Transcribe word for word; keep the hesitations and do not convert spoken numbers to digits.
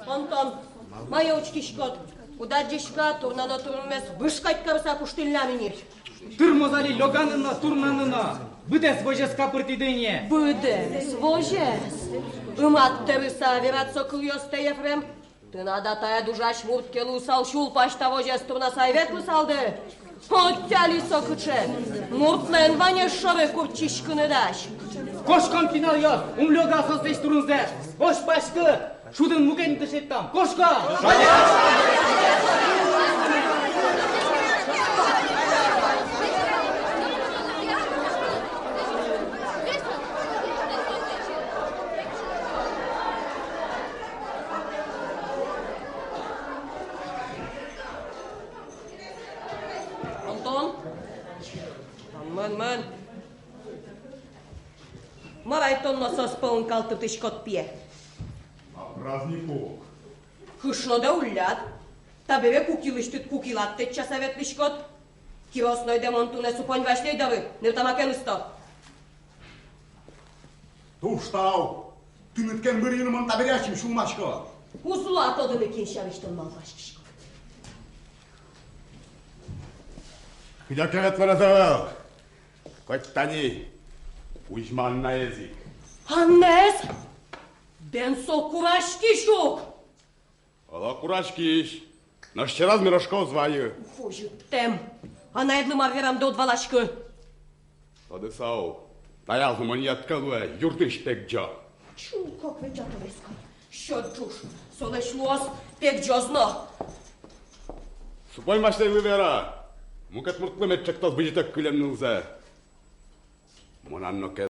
Онтон, мае учкиськод? Уд адӟиськы-а, турнано турынмес выж кадь карыса куштӥллям ини. Тырмоз али лёганыны но, турнанын но. Быдэс возез капыртӥды ини. Быдэс возез? Ымад тэрыса верад со кылъёстэ, Ефрем. Тынад атаед ужась мурт ке луысал, сюлпась та возез турнаса ӧй ветлысалды. Оття али со кыӵе! Муртлэн ваньмыз шоры куртчиськыны дась. Кошком, пиналъёс, ум лёга соослэсь турынзэс. Озьы паськыт, шудын мукет интыын шедьтом. Кошком! Онтон, мын, мын. Мар ай тон но соос пӧлын калтытӥськод, пие? А праздник ук. Кышнодэ улляд, табере кукилысьтыд кукилад тэтчаса ветлӥськод. Киросной дэ мон туннэ Супонь Василей доры ныртамакен ысто. Туж тау. Тыныд ке эн бырйы но, мон табере ачим сюлмасько. Уз луы тодыны, кин сярысь тон малпаськиськод. Кыдёке ветлоно ӧвӧл. Коть тани кузьма Аннаез ик. Аннаез? Бен со кураськись ук. Оло, кураськись, нош сьӧраз мирошко уз вайы. Возьытэм. Анаедлы мар верамдэ уд валаськы. Тодӥськод-а, таяз но монъяткэ луэ, юртысь пегӟо. Чулкок ведь, а то веськон. Сьӧд ӝуж, солэсь луоз, пегӟоз но. Супонь Василейлы вера, мукет муртлы мед чектоз бызьытэк кылем нылзэ. Мон Анна ке